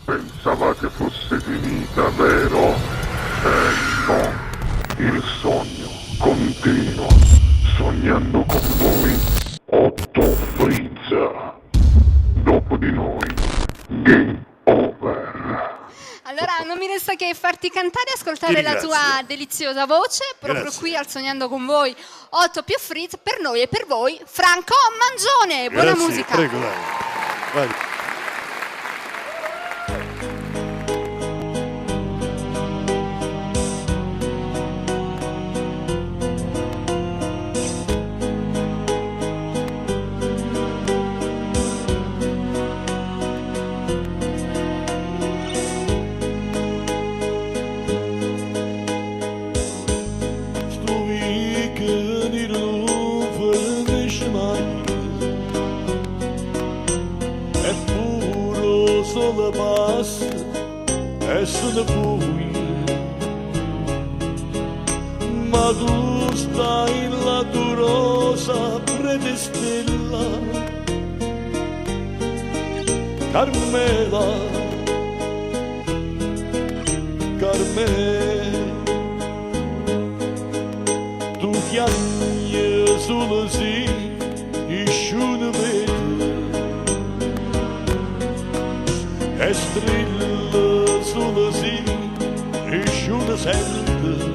Pensavate fosse finita, vero? Eh no, il sogno continua, sognando con voi Otto Frizza. Dopo di noi, game over. Allora non mi resta che farti cantare e ascoltare Ti la ringrazio. tua deliziosa voce proprio Grazie. qui al Sognando con voi 8 più Fritz per noi e per voi Franco Mangione. Buona Grazie, musica. Prego, dai. Vai. Stu weekend non finisce mai. Eppure sole passa e se ne fugge. Ma tu stai la tua rosa predestella, Carmela, Carmela. Tu chiagni solo se nessuno vede e strilla solo se nessuno sente.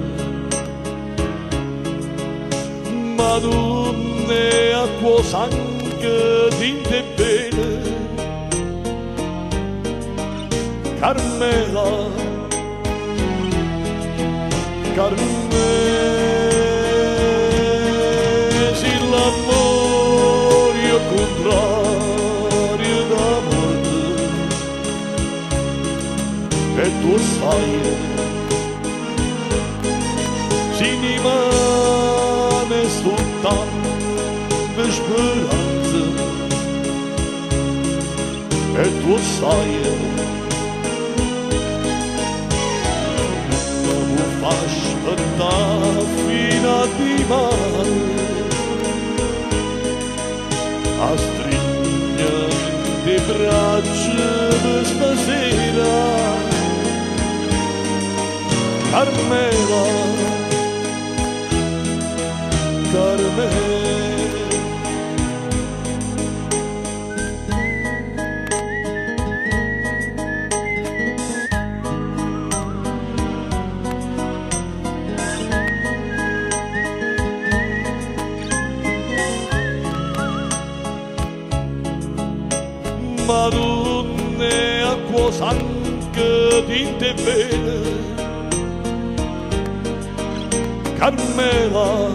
Ma non è acqua sangue di te bene, Carmela, Carmela, se l'amore è contrario da morte, e tu sai, si rimane soltanto speranza, e tu sai, mi fa aspettare fino a dimani a stringere le braccia per stasera. Carmela, Carmela. Ma non è acqua sangue di te bene, Carmela,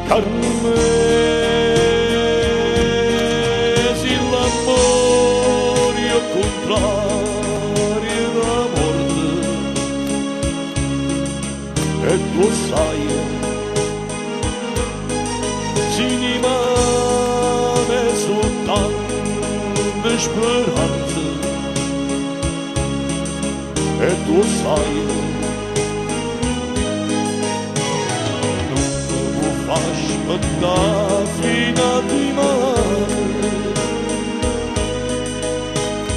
Carmela, se l'amore è contrario da morte, e tu sai, si rimane soltanto speranza, e tu sai, non mi fa aspettare fino a dimani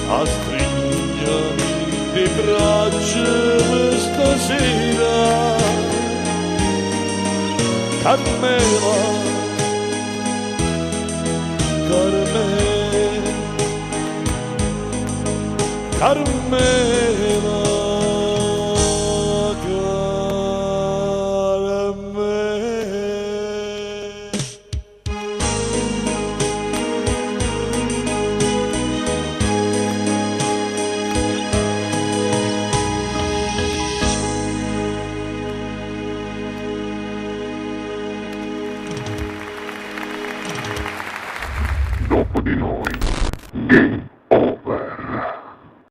a stringermi le braccia questa sera. Carmela, Carmela, Carmela.